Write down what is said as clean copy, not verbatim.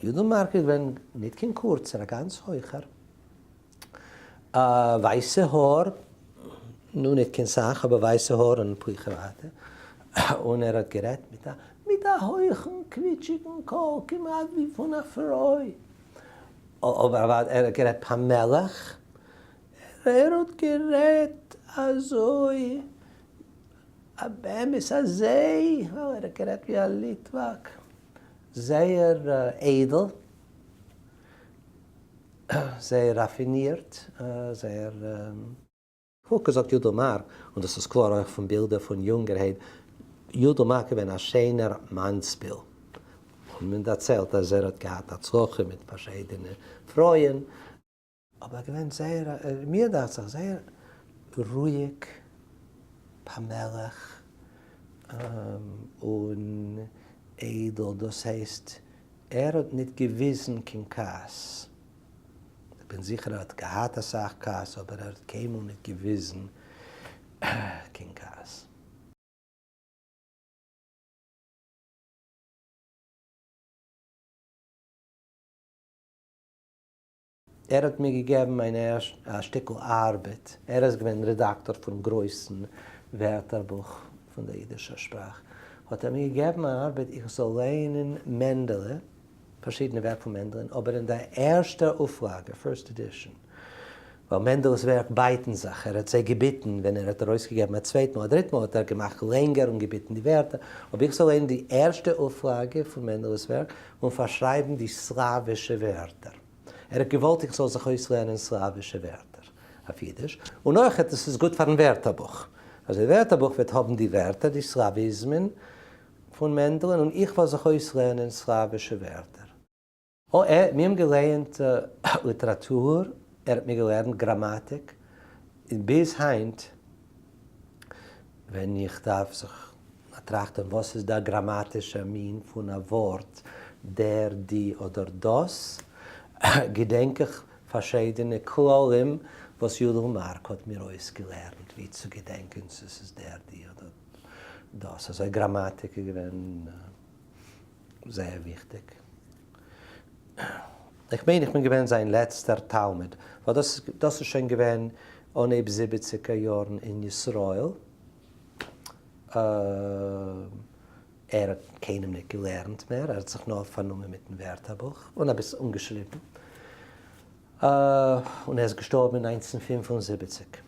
יודל מארק איז געווען ניט קיין קורצער, א גאנץ הויכער, ווייסע האר, נו, ניט קיין סך, אבער ווייסע האר און פליכעוואטע, און ער האט גערעדט מיט א מיט א הויכן קוויטשיקן קול, כמעט ווי פון א פרוי, אבער אוודאי ער האט גערעדט פאמעלעך, ער האט גערעדט אזוי א באמת אזוי, ווייל ער האט גערעדט ווי א ליטוואק, זייער איידל, זייער ראפינירט, זייער. הוק זאגט יודל מארק, און דאס איז קלאר אויך פון בילדער פון יונגערהייט, יודל מארק איז געווען א שענער מאנסביל, און מען דערציילט אז ער האט געהאט הצלחה מיט פארשיידענע פרויען, אבער געווען זייער, מיר דאכט זיך, זייער רואיג, פאמעליך, און איידל, דאס הייסט ער האט ניט געוויזן קיין כעס, איך בין זיכער ער האט געהאט אסאך כעס, אבער ער האט קיינמאל ניט געוויזן קיין כעס. ער האט מיר געגעבן מיין ערשט א שטיקל ארבעט, ער איז געווען רעדאקטאר פון גרויסן ווערטערבוך פון דער אידישער שפראך, האט ער מיר געגעבן א ארבעט איך זאל לייענען מענדעלע, פארשידענע ווערק פון מענדעלען, אבער אין דער ערשטער אויפלאגע, first edition, ווייל מענדעלעס ווערק בייטן זיך, ער האט זיי געביטן ווען ער האט ארויסגעגעבן א צווייט מאל, א דריט מאל האט ער געמאכט לענגער און געביטן די ווערטער, אבער איך זאל לייענען די ערשטע אויפלאגע פון מענדעלעס ווערק און פארשרייבן די סלאווישע ווערטער. ער האט געוואלט איך זאל זיך אויסלערנען סלאווישע ווערטער אויף אידיש, און אויך עס איז גוט פארן ווערטערבוך, אז די ווערטערבוך וועט האבן די ווערטער, די סלאוויזמען פון מענדעלען, און איך וועל זיך אויסלערנען סלאווישע ווערטער. או ער האט מיר געלערנט ליטעראטור, ער האט מיר געלערנט גראמאטיק, און ביז היינט ווען איך דארף זיך טראכטען וואס איז דער גראמאטישער מין פון א ווארט, דער, די אדער דאס, געדענק איך פארשיידענע כללים וואס יודל מארק האט מיר אויסגעלערנט ווי צו געדענקען צו ס'איז דער, די אדער דאס. אזוי גראמאטיק איז געווען זייער וויכטיג. איך מיין איך בין געווען זיין לעצטער תלמיד, ווייל דאס דאס איז שוין געווען אנהייב זיבעציגער יארן אין ישראל, ער האט קיינעם ניט געלערנט מער, ער האט זיך נאר פארנומען מיטן ווערטערבוך און אביסל אנגעשריבן, און ער איז געשטארבן אין 1975.